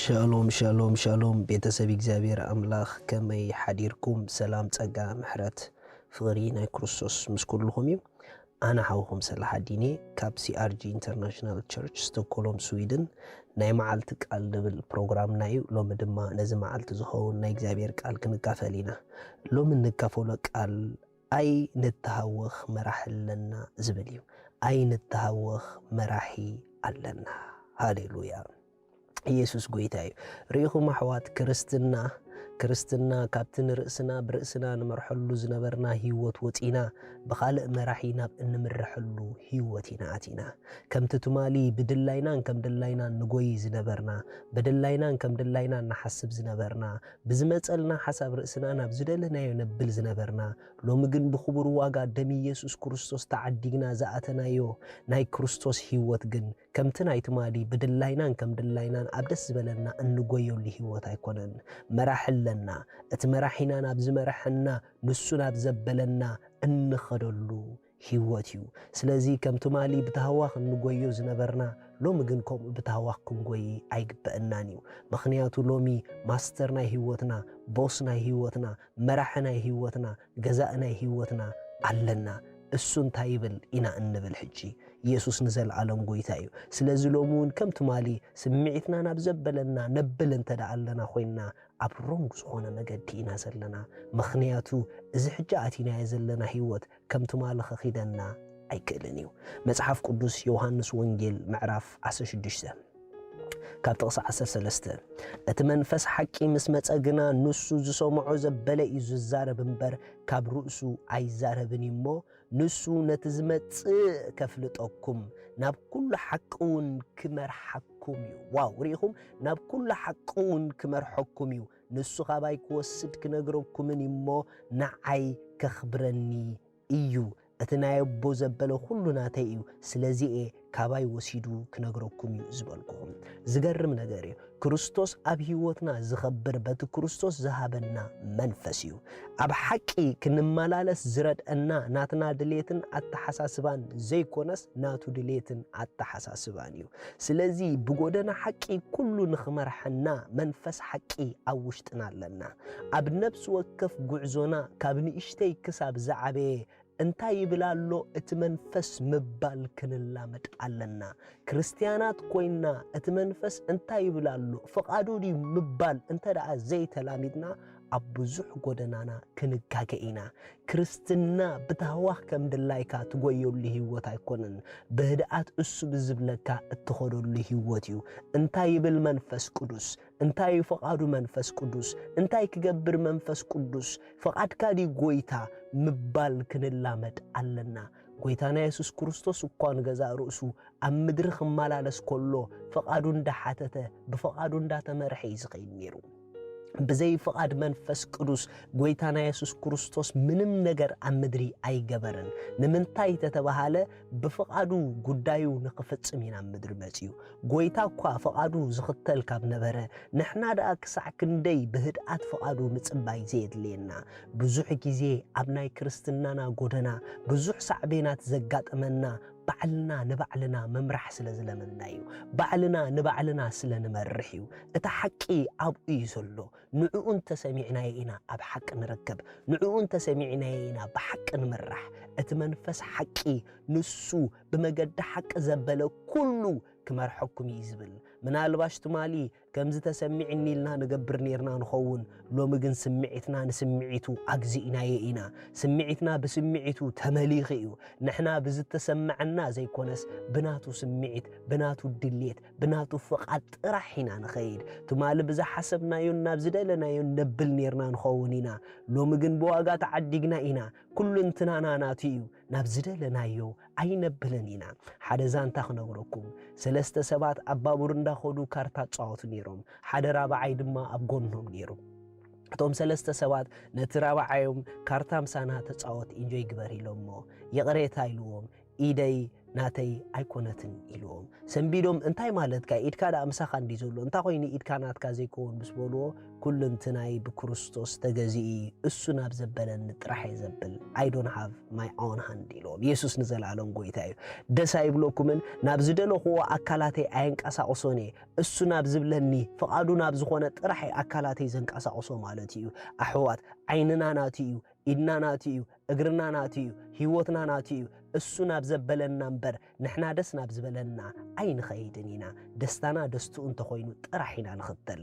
ሻሎም ሻሎም ሻሎም፣ ቤተሰብ እግዚኣብሔር ኣምላኽ፣ ከመይ ሓዲርኩም? ሰላም፣ ጸጋ፣ ምሕረት፣ ፍቕሪ ናይ ክርስቶስ ምስ ኩልኹም እዩ። ኣነ ሓውኹም ሰላሕ ኣዲኔ ካብ C R G International Church ስቶኮሎም ስዊድን። ናይ መዓልቲ ቃል ዝብል ፕሮግራምና እዩ። ሎሚ ድማ ነዚ መዓልቲ ዝኸውን ናይ እግዚኣብሔር ቃል ክንካፈል ኢና። ሎሚ እንካፈሎ ቃል ኣይንተሃወኽ መራሒ ኣለና ዝብል እዩ። ኣይንተሃወኽ መራሒ ኣለና። ሃሌሉያ። ኢየሱስ ጎይታ እዩ። ርኢኹም ኣሕዋት፣ ክርስትና፣ ክርስትና ካብቲ ንርእስና ብርእስና ንመርሐሉ ዝነበርና ህይወት ወጺና ብኻልእ መራሒ ናብ እንምርሐሉ ህይወት ኢና ኣቲና። ከምቲ ትማሊ ብድላይናን ከም ድላይናን ንጎይ ዝነበርና፣ ብድላይናን ከም ድላይናን ንሓስብ ዝነበርና፣ ብዝመጸልና ሓሳብ ርእስና ናብ ዝደለናዮ ነብል ዝነበርና፣ ሎሚ ግን ብኽቡር ዋጋ ደም ኢየሱስ ክርስቶስ ተዓዲግና ዝኣተናዮ ናይ ክርስቶስ ህይወት ግን ከምቲ ናይ ትማሊ ብድላይናን ከም ድላይናን ኣብ ደስ ዝበለና እንጎየሉ ህይወት ኣይኮነን። መራሒ ኣለና። እቲ መራሒና ናብ ዝመርሐና፣ ንሱ ናብ ዘበለና እንኸደሉ ህይወት እዩ። ስለዚ ከም ትማሊ ብታህዋኽ እንጎዮ ዝነበርና፣ ሎሚ ግን ከምኡ ብታህዋኽ ክንጎይ ኣይግበአናን እዩ። ምኽንያቱ ሎሚ ማስተር ናይ ህይወትና፣ ቦስ ናይ ህይወትና፣ መራሒ ናይ ህይወትና፣ ገዛእ ናይ ህይወትና ኣለና። እሱ እንታይ ይብል ኢና እንብል ሕጂ? ኢየሱስ ንዘለዓለም ጎይታ እዩ። ስለዚ ሎሚ እውን ከም ትማሊ ስምዒትና ናብ ዘበለና ነብል እንተ ደኣ ኣለና ኮይንና፣ ኣብ ሮንግ ዝኾነ መገዲ ኢና ዘለና። ምኽንያቱ እዚ ሕጂ ኣቲናዮ ዘለና ህይወት ከም ትማሊ ከኺደና ኣይክእልን እዩ። መጽሓፍ ቅዱስ ዮሃንስ ወንጌል ምዕራፍ ዓሰርተ ሽዱሽተ ካብ ጥቕሲ ዓሰርተ ሰለስተ፣ "እቲ መንፈስ ሓቂ ምስ መጸ ግና ንሱ ዝሰምዖ ዘበለ እዩ ዝዛረብ እምበር ካብ ርእሱ ኣይዛረብን እዩ እሞ፣ ንሱ ነቲ ዝመጽእ ከፍልጠኩም፣ ናብ ኩሉ ሓቂ እውን ክመርሓኩም እዩ።" ዋው፣ ርኢኹም? "ናብ ኩሉ ሓቂ እውን ክመርሐኩም እዩ። ንሱ ካባይ ክወስድ ክነግረኩምን እዩ እሞ፣ ንዓይ ከኽብረኒ እዩ። እቲ ናይ ኣቦ ዘበለ ኩሉ ናተይ እዩ። ስለዚ እየ ካባይ ወሲዱ ክነግረኩም እዩ ዝበልኩኹም።" ዝገርም ነገር እዩ። ክርስቶስ ኣብ ህይወትና ዝኸብር በቲ ክርስቶስ ዝሃበና መንፈስ እዩ። ኣብ ሓቂ ክንመላለስ ዝረድአና ናትና ድሌትን ኣተሓሳስባን ዘይኮነስ ናቱ ድሌትን ኣተሓሳስባን እዩ። ስለዚ ብጎደና ሓቂ ኩሉ ንኽመርሐና መንፈስ ሓቂ ኣብ ውሽጥና ኣለና። ኣብ ነፍሲ ወከፍ ጉዕዞና ካብ ንእሽተይ ክሳብ ዝዓበየ እንታይ ይብል ኣሎ እቲ መንፈስ ምባል ክንላመድ ኣለና። ክርስትያናት ኮይንና እቲ መንፈስ እንታይ ይብል ኣሎ ፍቓዱ ድዩ ምባል እንተ ደኣ ዘይተላሚድና ኣብ ብዙሕ ጎደናና ክንጋገ ኢና። ክርስትና ብታህዋኽ ከም ድላይካ ትጎየሉ ህይወት ኣይኮነን። ብህድኣት እሱ ብዝብለካ እትኸደሉ ህይወት እዩ። እንታይ ይብል መንፈስ ቅዱስ? እንታይ እዩ ፍቓዱ መንፈስ ቅዱስ? እንታይ ክገብር መንፈስ ቅዱስ? ፍቓድካ ድዩ ጎይታ ምባል ክንላመድ ኣለና። ጎይታና የሱስ ክርስቶስ እኳ ንገዛእ ርእሱ ኣብ ምድሪ ክመላለስ ከሎ ፍቓዱ እንዳሓተተ ብፍቓዱ እንዳተመርሐ እዩ ዝኸይድ ነይሩ። ብዘይ ፍቓድ መንፈስ ቅዱስ ጎይታና የሱስ ክርስቶስ ምንም ነገር ኣብ ምድሪ ኣይገበረን። ንምንታይ ተተባሃለ? ብፍቓዱ ጉዳዩ ንኽፍጽም እዩ ናብ ምድሪ መጺኡ። ጎይታ እኳ ፍቓዱ ዝኽተል ካብ ነበረ፣ ንሕና ደኣ ክሳዕ ክንደይ ብህድኣት ፍቓዱ ምጽባይ ዘየድልየና? ብዙሕ ግዜ ኣብ ናይ ክርስትናና ጎደና ብዙሕ ሳዕቤናት ዘጋጠመና ባዕልና ንባዕልና ምምራሕ ስለ ዝለመድና እዩ። ባዕልና ንባዕልና ስለ ንመርሕ እዩ። እቲ ሓቂ ኣብኡ እዩ ዘሎ። ንዕኡ እንተሰሚዕናዮ ኢና ኣብ ሓቂ ንርከብ። ንዕኡ እንተሰሚዕናዮ ኢና ብሓቂ ንምራሕ። እቲ መንፈስ ሓቂ ንሱ ብመገዲ ሓቂ ዘበለ ኩሉ ክመርሐኩም እዩ ዝብል። ምናልባሽ ትማሊ ከምዚ ተሰሚዕኒ ኢልና ንገብር ኔርና ንኸውን፣ ሎሚ ግን ስምዒትና ንስምዒቱ ኣግዚእናዮ ኢና። ስምዒትና ብስምዒቱ ተመሊኹ እዩ። ንሕና ብዝተሰምዐና ዘይኮነስ ብናቱ ስምዒት፣ ብናቱ ድሌት፣ ብናቱ ፍቓድ ጥራሕ ኢና ንኸይድ። ትማሊ ብዝሓሰብናዮን ናብ ዝደለናዮን ነብል ኔርና ንኸውን ኢና። ሎሚ ግን ብዋጋ ተዓዲግና ኢና። ኩሉ እንትናና ናቱ እዩ። ናብ ዝደለናዮ ኣይነብልን ኢና። ሓደ ዛንታ ክነግረኩም። ሰለስተ ሰባት ኣብ ባቡር እንዳኸዱ ካርታ ጻወቱ ነይሮም። ሓደ ራብዓይ ድማ ኣብ ጎኖም ነይሩ። እቶም ሰለስተ ሰባት ነቲ ራብዓዮም ካርታ ምሳና ተጻወት ኢንጆይ ግበር ኢሎሞ። ይቕሬታ ኢልዎም። ኢደይ ናተይ ኣይኮነትን ኢልዎም። ሰንቢዶም፣ እንታይ ማለትካ? ኢድካ ደኣ ምሳኻ እንዲ ዘሎ፣ እንታይ ኮይኑ ኢድካ ናትካ ዘይከውን ምስ በልዎ፣ ኩልንትናይ ብክርስቶስ ተገዚኡ እዩ፣ እሱ ናብ ዘበለኒ ጥራሕ እየ ዘብል። I don't have my own hand ኢልዎም። የሱስ ንዘለኣለም ጎይታ እዩ። ደስ ኣይብለኩምን? ናብ ዝደለኽዎ ኣካላተይ ኣየንቀሳቕሶን እየ። እሱ ናብ ዝብለኒ፣ ፍቓዱ ናብ ዝኾነ ጥራሕ እየ ኣካላተይ ዘንቀሳቕሶ ማለት እዩ። ኣሕዋት፣ ዓይንና ናቱ እዩ፣ ኢድና ናቱ እዩ፣ እግርና ናቱ እዩ፣ ህይወትና ናቱ እዩ። እሱ ናብ ዘበለና እምበር፣ ንሕና ደስ ናብ ዝበለና ኣይንኸይድን ኢና። ደስታና ደስትኡ እንተኾይኑ ጥራሕ ኢና ንኽተል።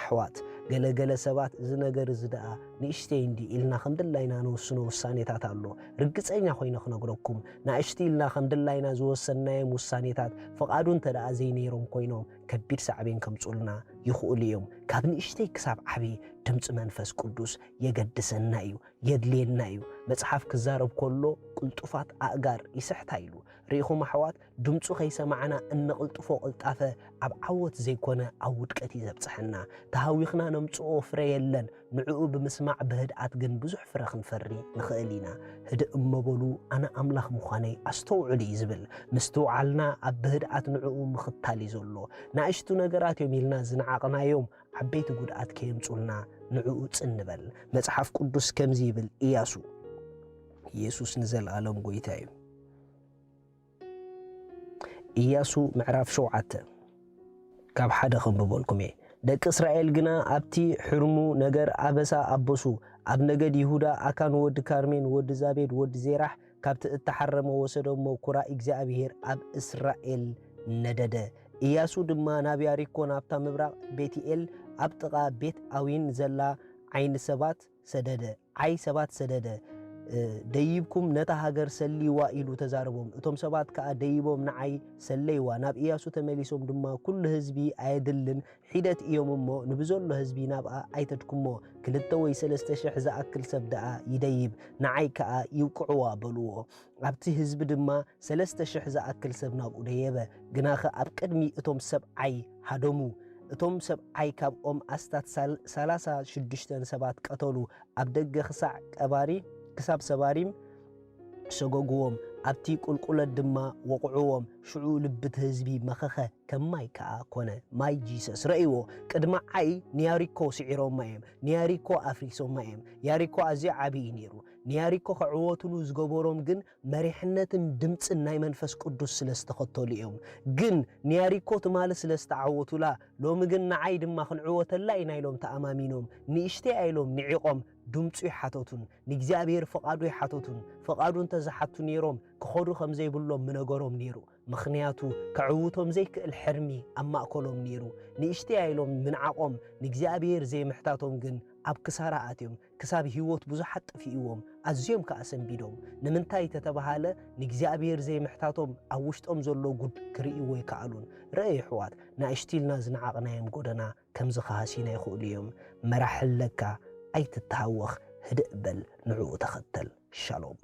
ኣሕዋት፣ ገለገለ ሰባት፣ "እዚ ነገር እዚ ደኣ ንእሽተይ እንዲ" ኢልና ከም ድላይና ንወስኖ ውሳኔታት ኣሎ። ርግጸኛ ኮይነ ክነግረኩም፣ ንእሽቲ ኢልና ከም ድላይና ዝወሰንናዮም ውሳኔታት ፍቓዱ እንተ ደኣ ዘይነይሮም ኮይኖም፣ ከቢድ ሳዕቤን ከምጽኡልና ይኽእሉ እዮም። ካብ ንእሽተይ ክሳብ ዓቢ ድምጺ መንፈስ ቅዱስ የገድሰና እዩ፣ የድልየና እዩ። መጽሓፍ ክዛረብ ከሎ ቅልጡፋት ኣእጋር ይስሕታ ኢሉ። ርኢኹም ኣሕዋት፣ ድምጹ ከይሰማዕና እንቕልጥፎ ቅልጣፈ ኣብ ዓወት ዘይኮነ ኣብ ውድቀት እዩ ዘብጽሐና። ተሃዊኽና ነምጽኦ ፍረ የለን። ንዕኡ ብምስማዕ ብህድኣት ግን ብዙሕ ፍረ ክንፈሪ ንኽእል ኢና። "ህድእ እሞ በሉ፣ ኣነ ኣምላኽ ምዃነይ ኣስተውዕሉ" እዩ ዝብል። ምስትውዓልና ኣብ ብህድኣት ንዕኡ ምኽታል እዩ ዘሎ። ናእሽቱ ነገራት እዮም ኢልና ዝነዓቕናዮም ዓበይቲ ጉድኣት ከየምጹልና ንዕኡ ጽን ንበል። መጽሓፍ ቅዱስ ከምዚ ይብል፣ ኢያሱ፣ ኢየሱስ ንዘለኣለም ጎይታ እዩ። ኢያሱ ምዕራፍ ሸውዓተ ካብ ሓደ ከንብበልኩም እየ። ደቂ እስራኤል ግና ኣብቲ ሕርሙ ነገር ኣበሳ ኣበሱ። ኣብ ነገድ ይሁዳ ኣካን ወዲ ካርሜን ወዲ ዛቤድ ወዲ ዜራሕ ካብቲ እተሓረመ ወሰዶ እሞ ኩራ እግዚኣብሄር ኣብ እስራኤል ነደደ። ኢያሱ ድማ ናብ ያሪኮ ናብታ ምብራቕ ቤትኤል ኣብ ጥቓ ቤት ኣዊን ዘላ ዓይኒ ሰባት ሰደደ፣ ዓይ ሰባት ሰደደ። እ፣ "ደይብኩም ነታ ሃገር ሰልይዋ" ኢሉ ተዛረቦም። እቶም ሰባት ከኣ ደይቦም ንዓይ ሰለይዋ። ናብ ኢያሱ ተመሊሶም ድማ፣ "ኩሉ ህዝቢ ኣየድልን፣ ሒደት እዮም እሞ፣ ንብዘሎ ህዝቢ ናብኣ ኣይተድኩሞ። ክልተ ወይ ሰለስተ ሽሕ ዝኣክል ሰብ ደኣ ይደይብ፣ ንዓይ ከኣ ይውቅዕዋ" በልዎ። ኣብቲ ህዝቢ ድማ ሰለስተ ሽሕ ዝኣክል ሰብ ናብኡ ደየበ። ግናኸ ኣብ ቅድሚ እቶም ሰብዓይ ሃደሙ። እቶም ሰብዓይ ካብኦም ኣስታት ሳል-፣ ሰላሳ ሽዱሽተ ሰባት ቀተሉ። ኣብ ደገ ክሳዕ ቀባሪ-፣ ክሳብ ሰባሪም ሰጎግዎም። ኣብቲ ቁልቁለት ድማ ወቕዕዎም። ሽዑ ልቢ እቲ ህዝቢ መኸኸ፣ ከም ማይ ከኣ ኮነ። ማይ ጂሰስ። ረእይዎ፣ ቅድሚ ዓይ ንያሪኮ ስዒሮማ እዮም። ንያሪኮ ኣፍሪሶማ እዮም። ያሪኮ ኣዝዩ ዓቢ እዩ ነይሩ። ንያሪኮ ክዕወቱሉ ዝገበሮም ግን መሪሕነትን ድምጽን ናይ መንፈስ ቅዱስ ስለ ዝተኸተሉ እዮም። ግን ንያሪኮ ትማሊ ስለ ዝተዓወቱላ፣ ሎሚ ግን ንዓይ ድማ ክንዕወተላ ኢና ኢሎም ተኣማሚኖም፣ ንእሽተይ ኣይሎም ንዒቖም ድምጹ ይሓተቱን ንእግዚኣብሔር ፍቓዱ ይሓተቱን። ፍቓዱ እንተ ዝሓቱ ነይሮም፣ ክኸዱ ከም ዘይብሎም ምነገሮም ነይሩ። ምኽንያቱ፣ ከዕውቶም ዘይክእል ሕርሚ ኣብ ማእከሎም ነይሩ። ንእሽተይ ኣይሎም ምንዓቖም ንእግዚኣብሔር ዘይምሕታቶም ግን ኣብ ክሳራ ኣትዮም። ክሳብ ህይወት ብዙሓት ጠፊእዎም፣ ኣዝዮም ከኣ ሰንቢዶም። ንምንታይ ተተባሃለ፣ ንእግዚኣብሔር ዘይምሕታቶም ኣብ ውሽጦም ዘሎ ጉድ ክርእይዎ ኣይከኣሉን። ርኣዩ ኣሕዋት፣ ንእሽቲ ኢልና ዝነዓቕናዮም ጎደና ከም ዝኸሃሲና ይኽእሉ እዮም። መራሕ ኣለካ፣ ኣይትተሃወኽ፣ ህድእ በል፣ ንዕኡ ተኸተል። ሻሎም።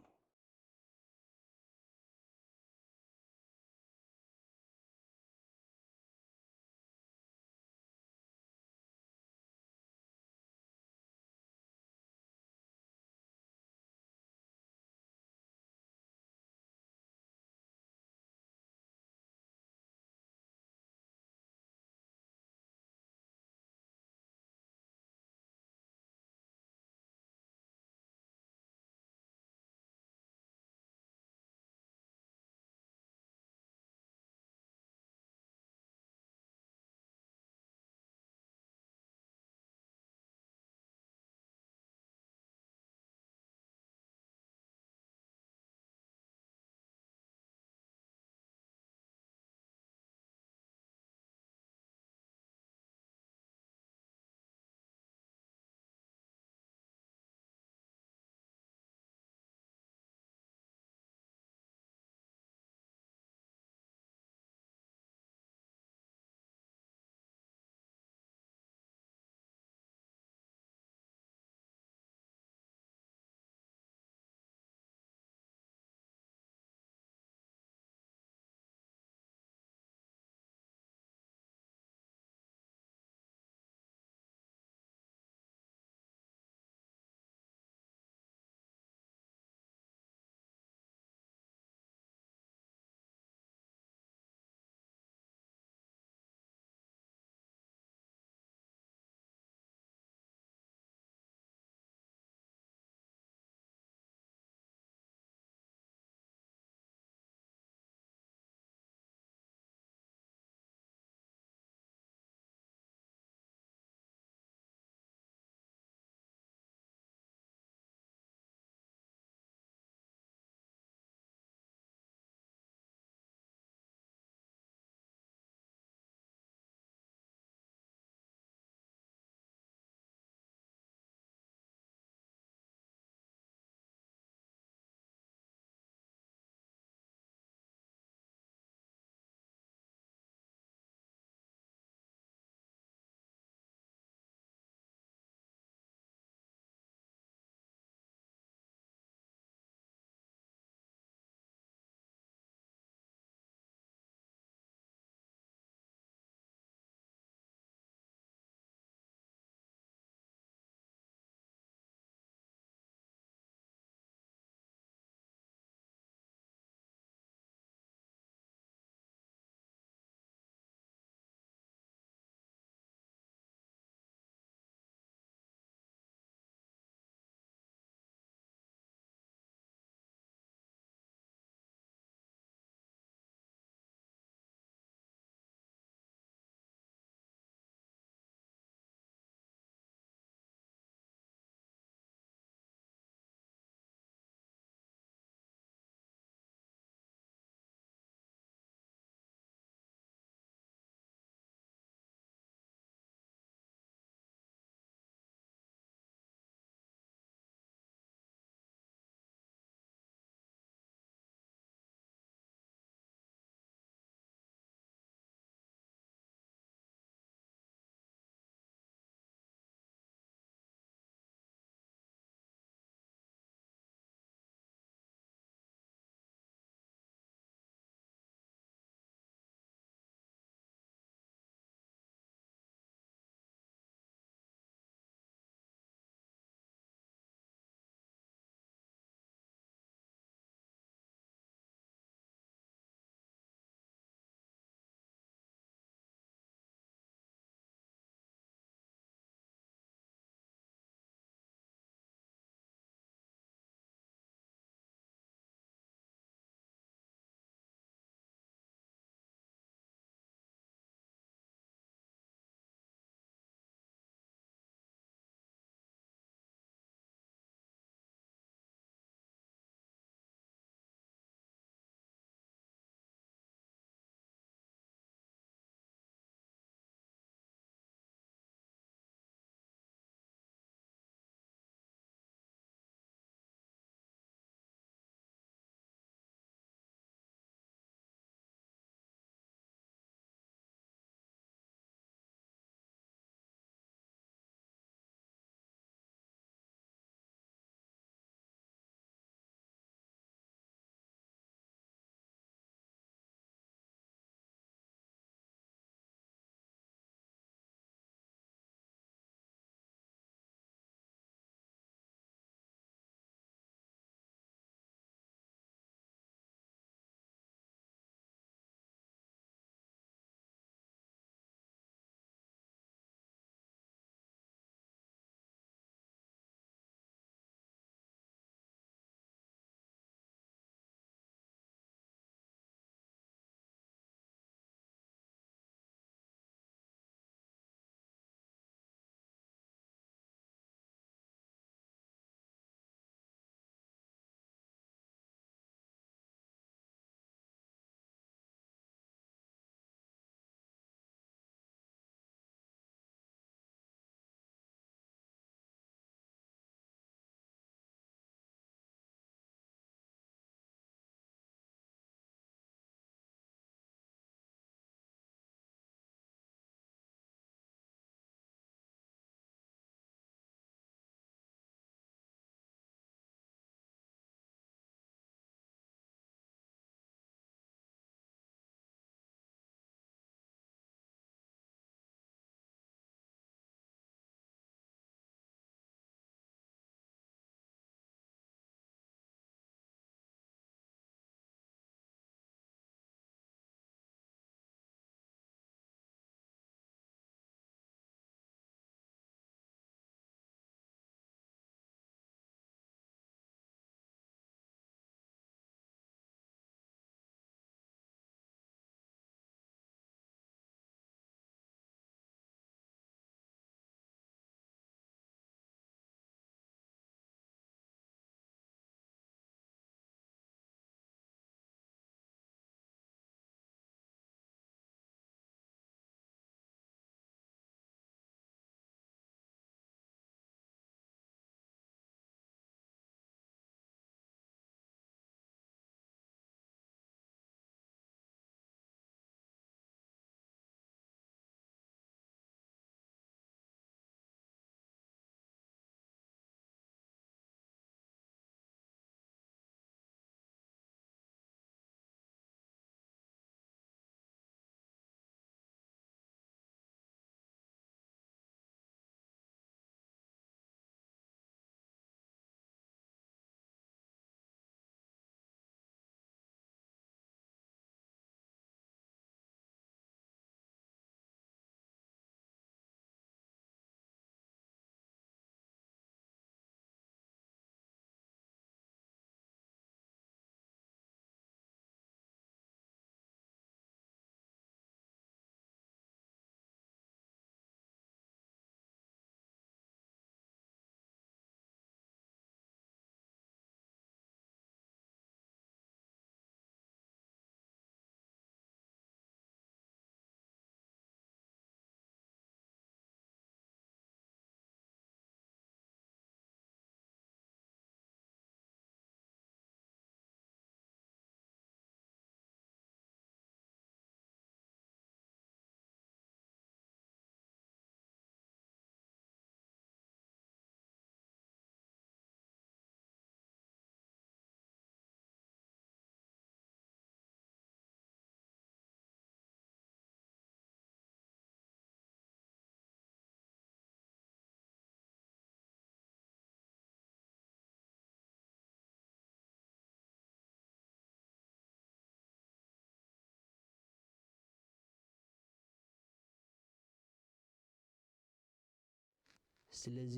ስለዚ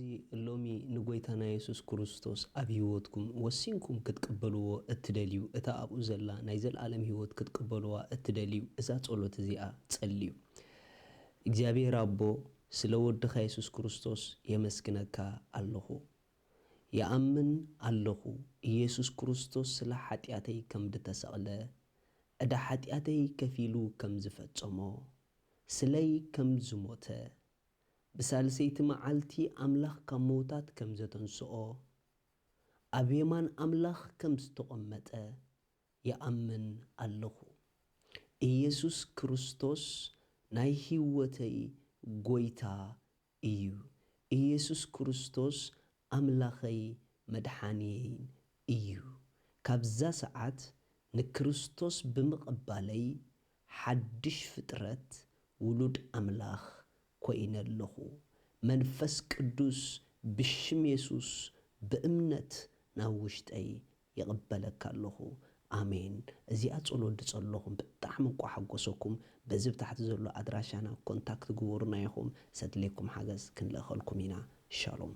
ሎሚ ንጎይታና የሱስ ክርስቶስ ኣብ ህይወትኩም ወሲንኩም ክትቅበልዎ እትደልዩ፣ እታ ኣብኡ ዘላ ናይ ዘለኣለም ህይወት ክትቅበልዋ እትደልዩ፣ እዛ ጸሎት እዚኣ ጸልዩ። እግዚኣብሔር ኣቦ፣ ስለ ወድኻ የሱስ ክርስቶስ የመስግነካ ኣለኹ። ይኣምን ኣለኹ፣ ኢየሱስ ክርስቶስ ስለ ሓጢኣተይ ከም ድተሰቕለ፣ ዕዳ ሓጢኣተይ ከፊሉ ከም ዝፈጸሞ፣ ስለይ ከም ዝሞተ፣ ብሳልሰይቲ መዓልቲ ኣምላኽ ካብ ምዉታት ከም ዘተንስኦ፣ ኣብ የማን ኣምላኽ ከም ዝተቐመጠ ይኣምን ኣለኹ። ኢየሱስ ክርስቶስ ናይ ህይወተይ ጎይታ እዩ። ኢየሱስ ክርስቶስ ኣምላኸይ መድሓንየይን እዩ። ካብዛ ሰዓት ንክርስቶስ ብምቕባለይ ሓድሽ ፍጥረት ውሉድ ኣምላኽ ኮይነ ኣለኹ። መንፈስ ቅዱስ ብሽም የሱስ ብእምነት ናብ ውሽጠይ ይቕበለካ ኣለኹ። ኣሜን። እዚኣ ጸሎት ድጸለኹም ብጣዕሚ እንቋ ሓጎሰኩም። በዚ ብታሕቲ ዘሎ ኣድራሻና ኮንታክት ግበሩና ኢኹም። ሰድሌኩም ሓገዝ ክንልእኸልኩም ኢና። ሻሎም።